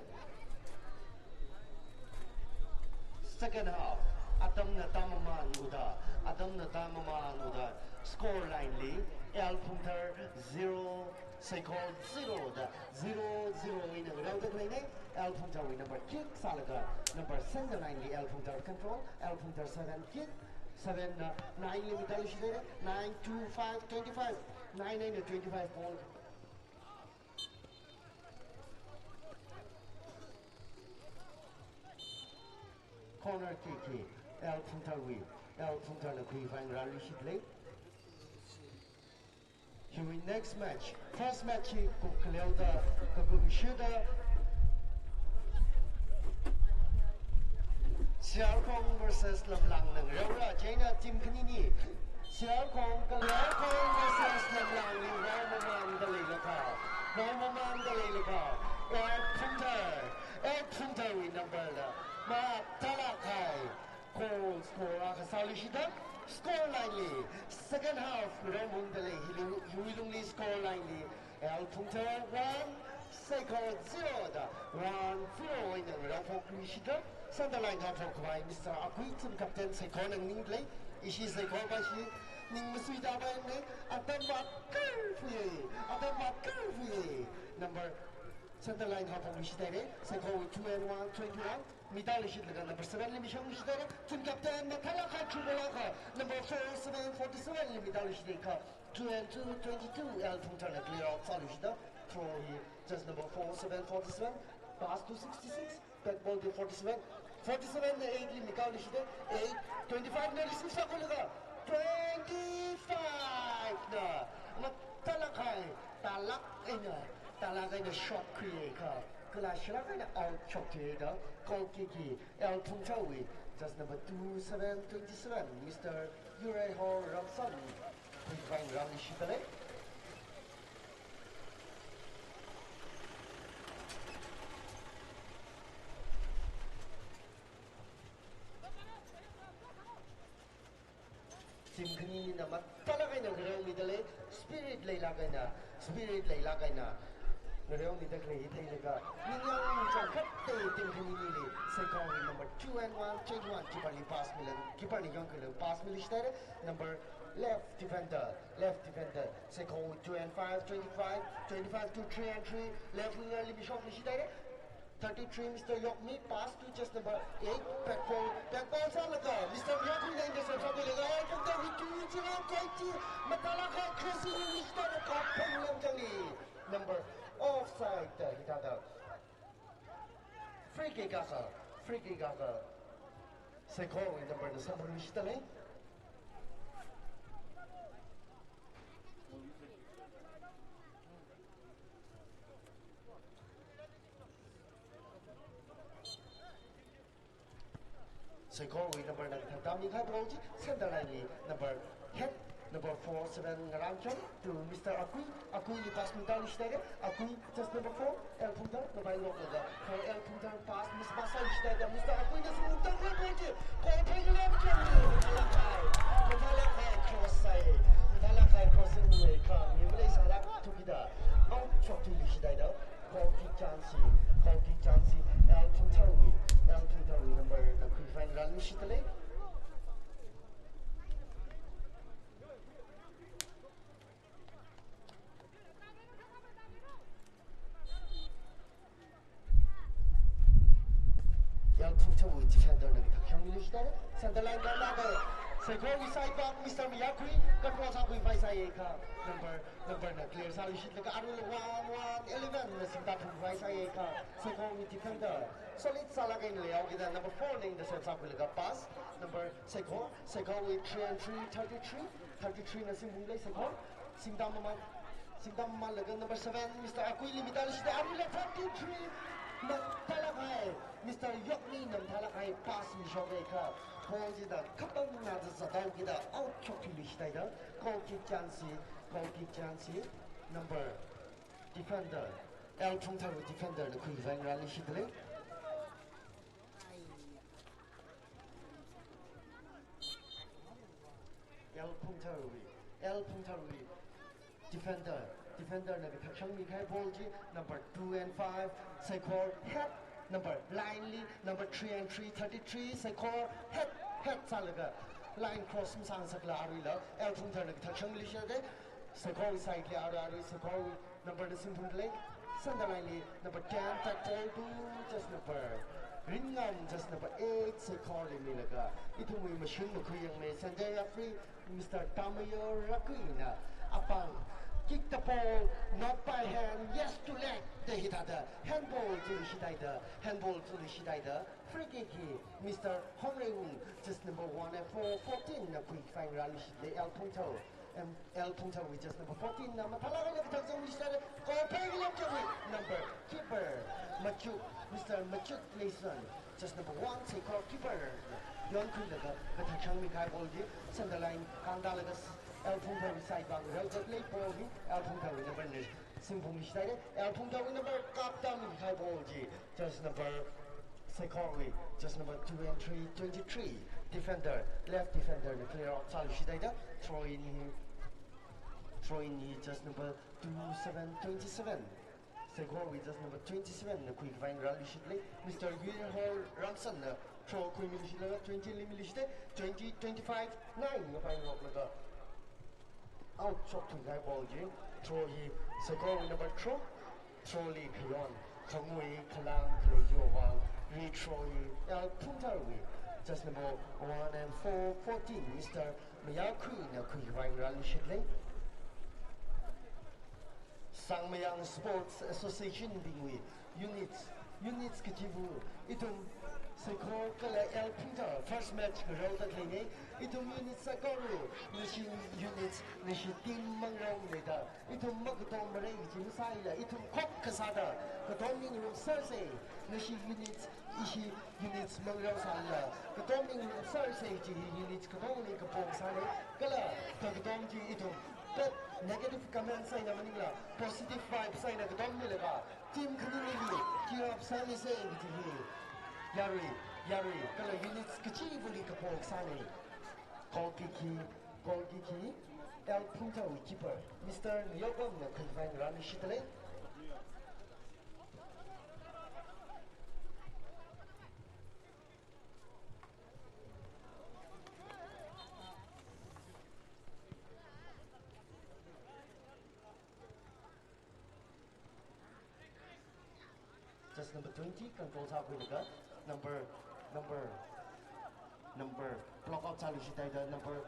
Second half, atamna tāmamānhaoda, atamna tāmamānhaoda, score line li L Phungthar zero, Saikor zero da zero zero eina ngaraoda khaleina. L Phungtharwui number kick sālaga number center line li L Phungthar control, L Phungthar seven kick, seven na nine li mitāluishithaira, nine two five twenty-five, nine eina twenty-five ball. Corner kick hi L Phungtharwui, L Phungtharna khuikhavai ngarānluishit lei. Hiwui next match, first match hi kum khaleoda, kakum shida Siyarkhong versus Lamlang na ngaraora, chieina team khanini, Siyarkhong, Siyarkhong versus Lamlang li rao mamānda leilakha, rao mamānda leilakha, L Phungthar, L Phungtharwui number la mathālāk kahai goal score akha sāluishithaida, score line li, second half ngarao ungda lei, hili, hiwui lungli score line li, L Phungthar one, Saikor zero da one zero eina ngaraophokluishithaida, center line haophok khavai Mister Akui, team captain Saikorna nganingda lei, ishi Saikor va ishi ning masuida va ne, atam vātkarfa ye, atam vātkarfa ye. Number, center line haophokluishithaira, Saikorwui two and one, twenty-one. Mitāluishitlaga number seven li mishangluishithaira, team captain mathālāk kahai through ball akha, number four seven forty-seven li mitāluishithaikha, two and two twenty-two, L Phungtharna clear out sāluishithaida, throw hi just number four seven forty-seven, pass to sixty-six, back ball to forty-seven, forty-seven na eight li mikāluishithaira, eight, twenty-five na receive sākhuilaga, twenty-five na mathālāk kahai, tālāk eina, tālāk eina shot khuiakha, kala shilāk eina out shokthuida, goal kick hi L Phungtharwui just number two seven twenty-seven, Mister Yuraiho Ramsan, khuikhavai ngarānluishitda lei. Team khaninina mathālāk eina ngaraomida lei, spirit leilāk eina, spirit leilāk eina ngaraomida khalei hi theilaga, ningyāng changkhatta team khaninili, Saikorwui number two and one, twenty-one, keeper li pass milaga, keeper na yongkhuilaga pass miluishithaira, number left defender, left defender, Saikorwui two and five, twenty-five, twenty-five to three and three, left winger li mishokluishithaira. Thirty-three, Mister Yokmi, pass to just number eight, back ball, back ball sālaga, Mister Yokmi na intercept sākhuilaga, L Phungtharwui two zero twenty, mathālāk kahai crossing, Mister Yokmi kaphung lamkangli, number offside da hithāda. Free kick akha, free kick akha, Saikorwui number na samphangluishitda lei. Saikorwui number na kathāda mikahai ball chi center line li number head, number four seven Ngarancham to Mister Akui, Akuili pass mitāluishithaira, Akui just number four, L Phungthar, mavai ngaroklaga, for L Phungthar pass mispass sāluishithaida, Mister Akuina singtang ball chi, goal phei ngalemchang, mathālāk kahai, mathālāk kahai cross sāi, mathālāk kahai crossing leiakha, mi maleisālāk thukida, out shokthuiluishithaida, goal kick chance hi, Goal kick chance hi L Phungtharwui, L Phungtharwui number na khuikhavai ngarāluishitdalei. L Phungtharwui defender na kathak shangmiluishitdalei. Center line rālaga Saikorwui side vang Mister Mayakhui control sākhuivai sāyakha, number, number na clear sāluishitlaga aruila one one eleven na singda phungvai sāyakha, Saikorwui defender solid sālaga eina layaokida number four na intercept sākhuilaga pass, number Saikor, Saikorwui three and three, thirty-three, thirty-three na singphungdalei Saikor. Singda maman, singda mamanlaga number seven, Mister Akui Limi tāluishitdalei, aruila thirty-three na mathālāk kahai, Mister Yokmi na mathālāk kahai pass mishokakha, goal china kapangna zazathaokida out shokluishithaida, goal kick chance hi, goal kick chance hi, number, defender, L Phungtharwui defender na khuikhavai ngarāluishitdalei. L Phungtharwui, L Phungtharwui defender, defender na kathak shangmi kahai ball chi number two and five, Saikor head, number line li, number three and three, thirty-three, Saikor head, head sālaga line cross masāngasakla aruila L Phungthar na kathak shangmiluishitdalei. Saikorwui side li arui, arui Saikorwui number na singphungdalei. Center line li number ten, back ball to just number Ringam, just number eight, Saikorli milaga ithumwui mashun makhuiyangmei center referee Mister Tamayo Rakuina apāng kick the ball, not by hand, yes to leg da hithāda handball zuluishithaida, handball zuluishithaida, free kick hi Mister Hongreiwung, just number one and four, fourteen na khuikhavai ngarāluishitdalei. L Phungthar, em, L Phungtharwui just number fourteen na mathālāk eina kathak shangmiluishitdalei. Goal phei ngalem changwui number keeper Machuk, Mister Machuk Leison, just number one, Saikor keeper na yonkhuilaga kathak shangmi kahai ball chi center line kāngdalaga L Phungtharwui side vang rāzatdalei. Ball hi L Phungtharwui number na singphungluishitdalei. L Phungtharwui number kaptami kahai ball chi just number Saikorwui, just number two and three, twenty-three, defender, left defender na clear out sāluishithaida, throw in hi, throw in hi just number two seven, twenty-seven, Saikorwui just number twenty-seven na khuikhavai ngarāluishitdalei. Mister Guilherme Ramson na throw khuimiluishitlaga twenty li miluishitdalei, twenty, twenty-five, nine na paingaroklaga out shokthui kahai ball chi. Throw hi Saikorwui number throw, throw li khayon khangui khalang khalei chiwui vang, rethrow hi L Phungtharwui just number one and four, fourteen, Mister Mayakhui na khuikhavai ngarāluishitdalei. Sangmayang Sports Association bingwui units, units kachiva ithum Saikor kala L Phungthar first match ngareoda khaleina. Ithum unit saikora nashi units, nashi team mangrao leida, ithum makatom marai chi masāla, ithum khokha sāda katom mingarumsersa. Nashi units, ishi units mangrao sāla katom mingarumsersa kaji hi units katongli kapong sāna. Kala kakatom chi ithum bad negative comments eina maningla positive vibes eina katom milaga team khanili cheer up sāmisa kaji hi yarui, yarui kala units kachivali kapong sāna. Goal kick hi, goal kick hi L Phungtharwui keeper Mister Nayokwang na khuikhavai ngarāluishitdalei. Just number twenty, control sākhuilaga number, number, number block out sāluishithaida, number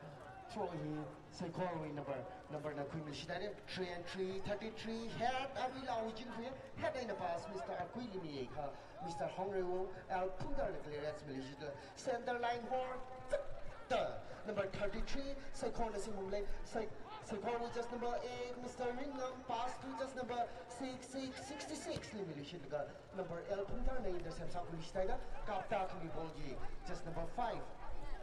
throw hi Saikorwui number, number na khuimiluishithaida, three and three, thirty-three, head, aruila ujing khui, head eina pass, Mister Akui Limi kha, Mister Hongreiwung, L Phungthar na clearance miluishitla, center line hor, tsak ta, number thirty-three, Saikor na singphungdalei, Sai-, Saikor with just number eight, Mister Ringam, pass to just number six six, sixty-six li miluishitlaga, number L Phungthar na intercept sākhuiluishithaida, kapta khami ball chi just number five,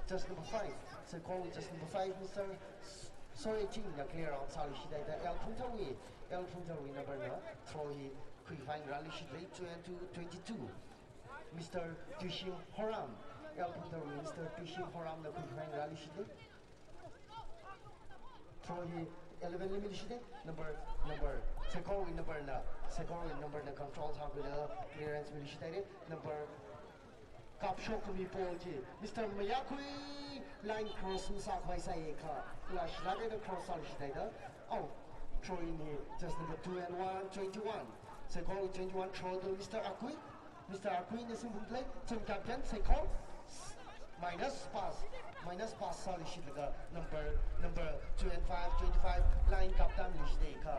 just number five, Saikor with just number five, Mister S-, Soe Ching na clear out sāluishithaida, L Phungtharwui, L Phungtharwui number na throw hi khuikhavai ngarāluishitdalei, two and two, twenty-two. Mister Tuishim Horam, L Phungtharwui Mister Tuishim Horam na khuikhavai ngarāluishitdalei. Throw hi Eleven li miluishitda, number, number, Seikorwui number na, Seikorwui number na control sākhuilaga clearance miluishithaira, number, kapshok khami ball chi, Mister Mayakhui line cross masākhavai sāakha, kala shilāk eina cross sāluishithaida, oh, throw in hi, just number two and one, twenty-one. Seikorwui twenty-one, throw to Mister Akui. Mister Akui na singphungda lei, team captain, Seikor. Minus pass, minus pass sāluishitlaga number, number two and five, twenty-five, line kaptam luishithaikha.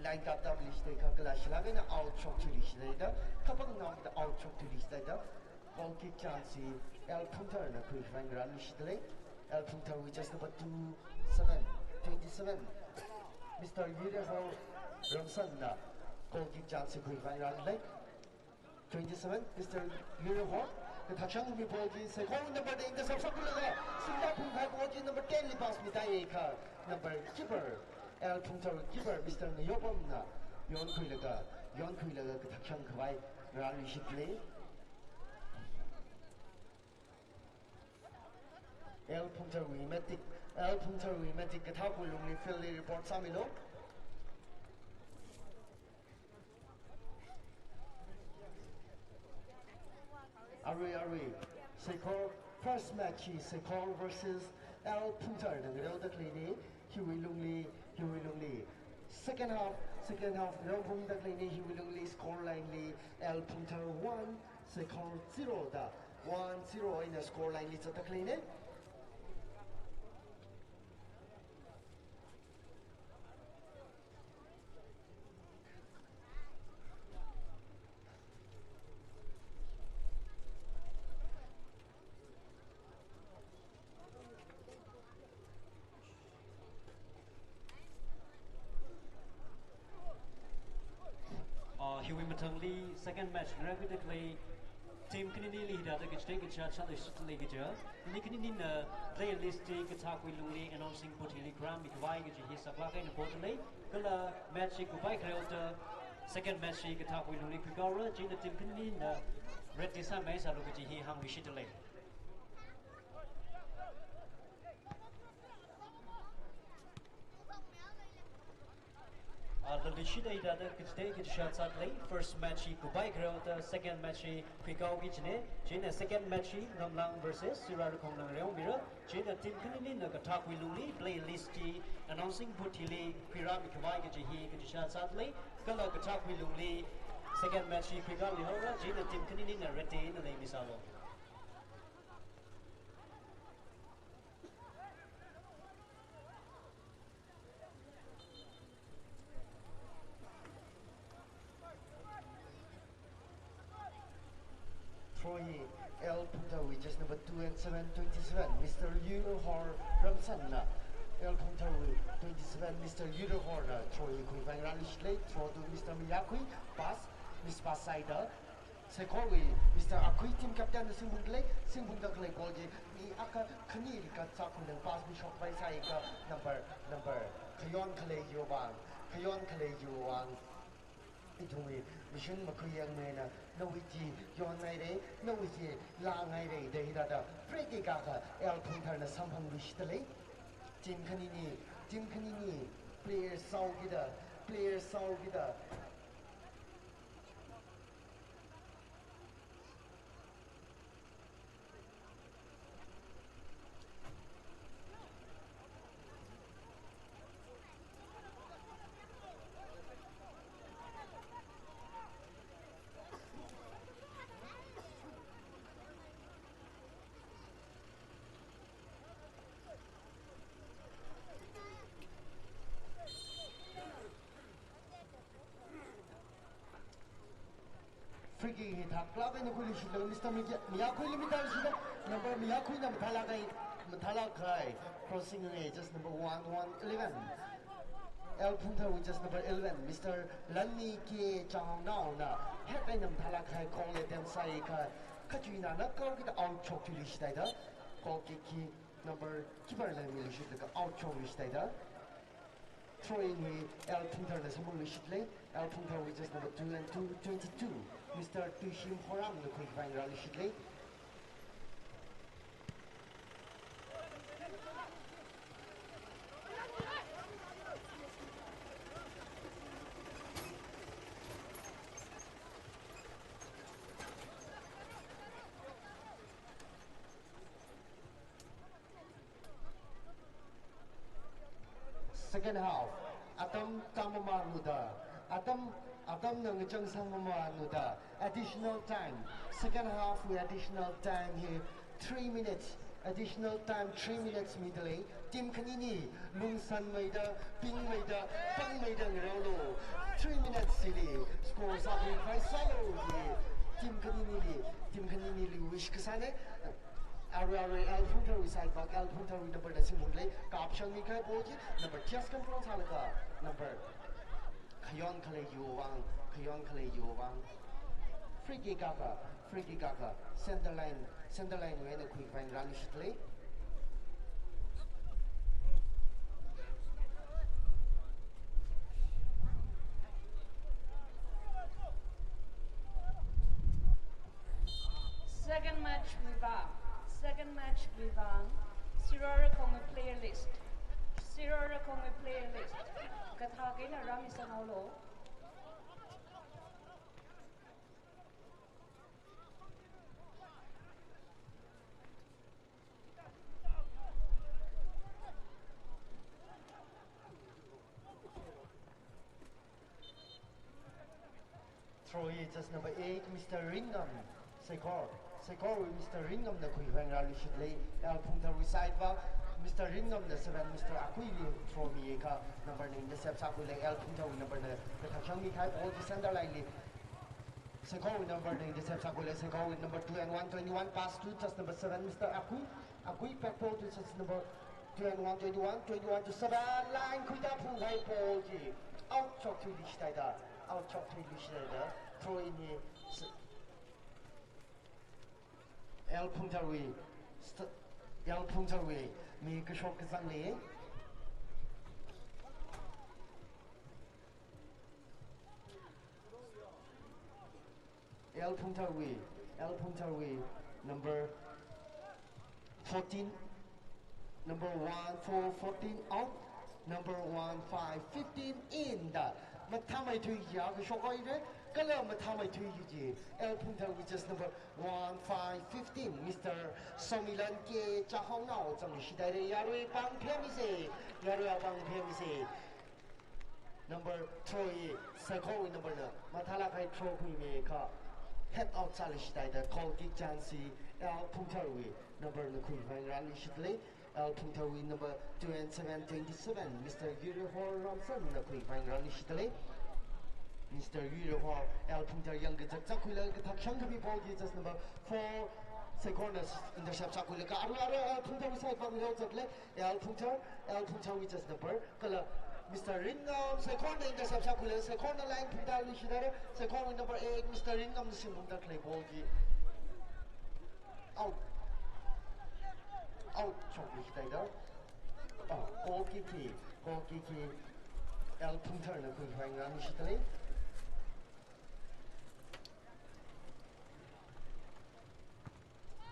Line kaptam luishithaikha, kala shilāk eina out shok thuiluishithaida, kapang nao da out shok thuiluishithaida, goal kick chance hi L Phungthar na khuikhavai ngarānluishitda lei. L Phungthar with just number two seven, twenty-seven. Mister Yurehor Ramsan na goal kick chance hi khuikhavai ngarānda lei. Twenty-seven, Mister Yurehor, kathakshang khami ball chi, Seikor number da intercept sākhuilaga, singda phungkahai ball chi number ten li pass mitāakha, number keeper, L Phungthar keeper, Mister Ngayopam na, yonkhuilaga, yonkhuilaga kathakshang khavai ngarānluishitda lei. L Phungtharwui matic, L Phungtharwui matic kathākhui lungli field li report sāmilu. Arui, arui, Seikor, first match hi Seikor versus L Phungthar na ngareoda khaleina, hiwui lungli, hiwui lungli. Second half, second half, ngareophungda khaleina, hiwui lungli score line li L Phungthar one, Seikor zero da, one zero eina score line li zatda khaleina. Ah, hiwui mathangli second match ngarānkhuida khalei team khanili hithāda kachithei kachā sāluishitda lei kaja. Nali khaninina player list chi kathākhui lungli announcing booth hili khuirāmikhavai kaji hi saklāk eina poda lei. Kala match hi kupai khareo ta second match hi kathākhui lungli khuikaora, chieina team khaninina ready sāmi sālu kaji hi hāngluishitda lei. Ah, lali shida ida da kachithei kachā sāda lei. First match hi kupai khareo ta second match hi khuikao kajina. Chieina second match hi Ngamlang versus Sirarakhong na ngareomira. Chieina team khaninina kathākhui lungli player list chi announcing booth hili khuirāmikhavai kaji hi kachā sāda lei. Kala kathākhui lungli second match hi khuikao leihaora. Chieina team khaninina ready eina leimi sālu. Throw hi L Phungtharwui just number two and seven, twenty-seven, Mister Yurhor Ramsan na. L Phungtharwui twenty-seven, Mister Yurhor na throw hi khuikhavai ngarānluishitda lei, throw to Mister Mayakhui, pass, mispass sāhaida. Seikorwui Mister Akhui team captain na singphungda lei, singphungda khalei ball chi mi akha khani kat sākhuilaga pass mishokpai sāakha number, number, Khayon Khalei Yowang, Khayon Khalei Yowang. Ithumwui Mission Makhuiyangmeina, nawui chi yonngaira, nawui chi lāngaira da hithāda free kick akha L Phungthar na samphangluishitda lei. Team khanini, team khanini, player saokida, player saokida. Free kick hi thaklāk eina khuiluishitlaga Mister Miya-, Mayakhuili mitāluishitda, number Mayakhuina mathālāk kahai, mathālāk kahai. Crossing hi just number one, one, eleven. L Phungtharwui just number eleven, Mister Lanmi K Changnaona head eina mathālāk kahai goal attempt sāakha, khachuina na kaokida out shokthuiluishithaida, goal kick hi number keeper na miluishitlaga out shokluishithaida. Throw in hi L Phungthar na samphangluishitda lei. L Phungthar with just number two and two, twenty-two, Mister Tuishim Horam na khuikhavai ngarānluishitda lei. Second half, atam tamamānluda, atam, atamna ngachangsangmamānluda, additional time, second half wui additional time hi three minutes, additional time three minutes midalei, team khanini lungsanmeida, pingmeida, pangmeida ngaraolu. Three minutes hili score sacrifice sālu ji, team khaninili, team khaninili wish kasāna. Arui arui L Phungthar wui side vang, L Phungthar wui number na singphungdalei, kapshangmi kahai ball chi, number just control sālaga, number khayon khalei chiwui vang, khayon khalei chiwui vang. Free kick akha, free kick akha, center line, center line wui eina khuikhavai ngarāluishitdalei. Second match wui vang, second match wui vang, Sirora Khongwui player list, Sirora Khongwui player list, kathā eina rāmisanghaolu. Throw hi just number eight, Mister Ringam, Sekor. Sekor wui Mister Ringamna khuikhavai ngarāluishitdalei, L Phungthar wui side vang, Mister Ringamna seven, Mister Akuili throw miakha, number na intercept sākhuilei, L Phungthar wui number na kathakshangmi kahai ball chi center line li. Sekor wui number na intercept sākhuilei, Sekor wui number two and one twenty-one pass to just number seven, Mister Akui. Akui back ball to just number two and one twenty-one, twenty-one to seven, line khuida phungkahai ball chi out shokthuiluishithaida, out shokthuiluishithaida, throw in hi s-, L Phungthar wui, st-, L Phungthar wui mi kashok kazang lei. L Phungthar wui, L Phungthar wui number fourteen, number one four fourteen out, number one five fifteen in da. Mathāmeithui ya kashok haira, kala mathāmeithui chi L Phungthar wui just number one five fifteen, Mister Somilan K Chahongnao zangshithaira, yarui pāng phemisa, yarui pāng phemisa. Number throw hi Sekor wui number na mathālāk kahai throw khuimiakha head out sāluishithaida goal kick chance hi L Phungthar wui number na khuikhavai ngarāluishitdalei. L Phungthar wui number two and seven twenty-seven, Mister Yurihor Ramsanna khuikhavai ngarāluishitdalei. Mister Yurihor, L Phungthar yangkazak zakkhuilaga kathakshangkhami ball chi just number four, Sekorna intercept sākhuilaga arui arui L Phungthar wui side vang rāzatdalei. L Phungthar, L Phungthar wui just number, kala Mister Ringam, Sekorna intercept sākhuilei, Sekorna line phungtāluishithaira, Sekor wui number eight, Mister Ringamna singphungda khalei ball chi out, out shokluishithaida. Ah, goal kick hi, goal kick hi L Phungtharna khuikhavai ngarāluishitdalei.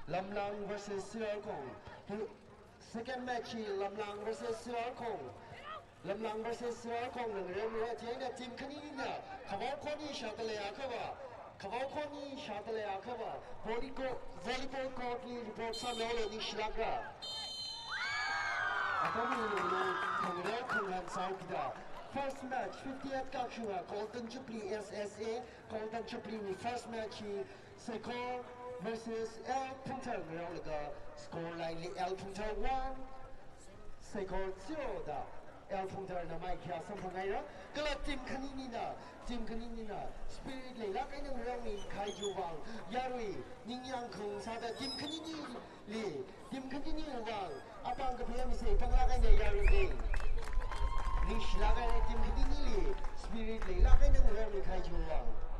Lamlang versus Sirarakhong. Second match hi Lamlang versus Sirarakhong. Lamlang versus Sirarakhongna ngaremra, chieina team khanina khavao khoni shāda leiakha va, khavao khoni shāda leiakha va, volleyball, volleyball court li report sāmilu, ningshilākra. Atam hi lunglu khangre khanghan sāhaokida. First match, fiftieth kashunga Golden Jubilee S S A, Golden Jubilee wui first match hi Seikor versus L Phungthar ngaraolaga score line li L Phungthar one, Seikor zero da L Phungtharna maikhayā samphanghaira. Kala team khaninina, team khaninina spirit leilāk eina ngaraomi kahai chiwui vang yarui ningyāng khaung sāda team khaninili, team khaniniwui vang apāng kaphā misa panglāk eina yaruibing. Ningshilāk eina team khaninili spirit leilāk eina ngaraomi kahai chiwui vang.